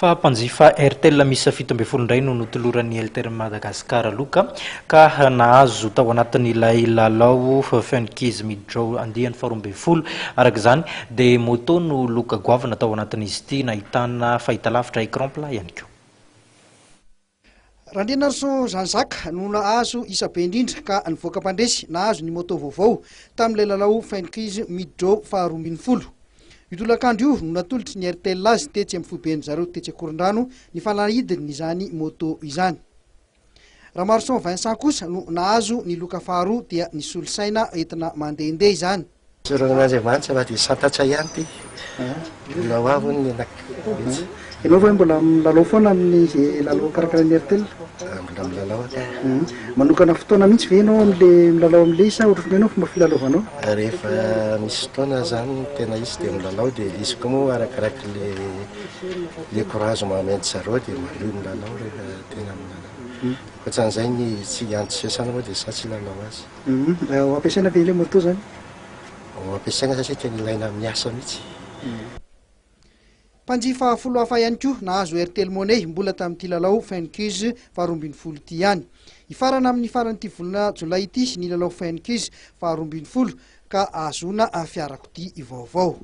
Fa mpanjifa Airtel miisa 17 indray no notoloran'ny Airtel Madagascar loka ka nahazo tao anatin'ilay lalao Funkiz Mid Draw andiany faha-12. Araka izany dia moto no loka goavana tao anatin'izy ity, nahitana fahitalavitra écran plat ihany koa. Randrianarison Jean Jacques no nahazo isa be indrindra ka nivoaka mpandresy nahazo ny moto vaovao tamin'ilay lalao Funkiz Mid Draw faha-12. Io tolakandro io no natolotry ny Airtel azy tetsy amin'ny foiben-dry zareo tetsy Ankorondrano ny fanalahidin'izany moto izany. Ramaroson Vincent kosa no nahazo ny loka faharoa dia ny solosaina entina mandehandeha izany. Tsorina an'Andriamanitra fa dia santatra ihany ity. Mbola ho avy hono ny anaka. Ianao ve mbola milalao foana amin'ny izay lalao karakarain'ny Airtel? Mbola milalao aho ka. Manokana fotoana mihitsy ve ianao amin'le milalao amin'le izy sa ohatran'ny hoe ianao fomba filalaovanao? Rehefa misy fotoana zany tena izy dia milalao dia izy koa moa arakaraky le le courage mahamento zareo dia manohy milalao rehefa tena milalao. Ankoatran'izay ny tsy andro tsy fiasana moa dia za tsy hilalao azy. Ho ampiasaina ve ilay moto zany? Ho ampiasaina satria tena ilaina amin'ny asa mihitsy. Mpanjifa 10 hafa ihany koa nahazo Airtel Money mbola tamin'ity lalao Funquiz faha-12 ity ihany. Hifarana amin'ny faran'ity volana jolay ity ny lalao Funquiz faha-12 ka ahazoana fiarakodia vaovao.